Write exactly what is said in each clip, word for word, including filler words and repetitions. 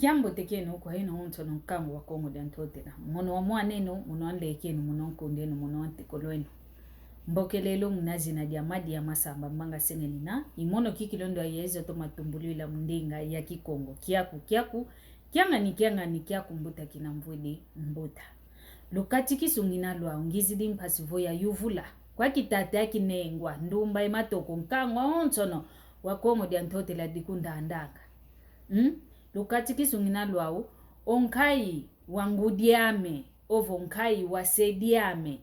Kiambote kieno kwa yeno onsono nkangu wa Kongo dia Ntotela. Mono wa mwaneno, mono wa nlekeno, mono wa nkundeno, mono wa ntekolo eno. Mbokelelo muna zina dia Madia Masamba Mbanga Sengeni na, i mono kikilu ndo ayezo toma tumbulwila mu ndinga ya Kikongo. Kiaku, kiaku, kiangani, kiangani, kiaku mbuta kina mvwidi mbuta. Lukatikisu ngina lwau ngizidi mpasi vo yayuvula. Kwa kitata ya kinengwa, ndumba ye matoko, nkangu onsono wa Kongo dia Ntotela dikundandanga. Hmm? Lukatikisu ngina lwau, o nkayi wa ngudi ame, ovo nkayi wa se diame.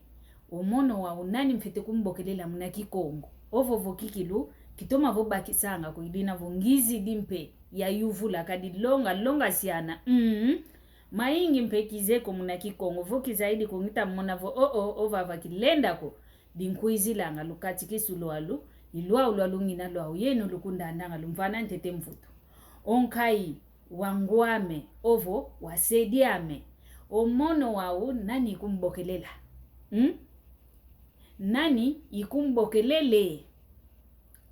O mono wau nani mfwete kumbokelela muna Kikongo? Ovo vo kikilu, kitoma vo bakisanga ko, i dina vo ngizidi mpe yayuvula, kadi longa, longa siana. Mm. Mayingi mpe kizeye ko muna Kikongo, vo kizayidi ko ngita mona vo, o, o, ovava kilenda ko. Dinkwizilanga lukatikisu lwalu, i lwau lwalu ngina lwau, yeno lukundandanga, lumvana ntete mvutu. O nkayi wa ngw'ame, ovo wa se diame. O mono wau nani ikumbokelela? Hmm? Nani ikumbokelele?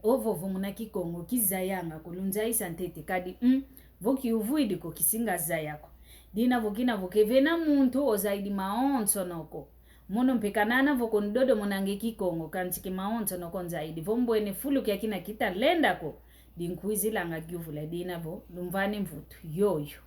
Ovo vo muna Kikongo kizayanga ko, lunzayisa ntete kadi, mm, vo kiuvwidi ko kisinga zaya ko. Dina vo kina vo kevena muntu ozayidi mawonsono ko. Mono mpe kanana vo ko ndodo monange Kikongo, kansi ke mawonsono ko nzayidi. Vo mbwene fulu kia kina kitalenda ko, dinkwizilanga yuvula dina vo lumvane mvutu. Yoyo.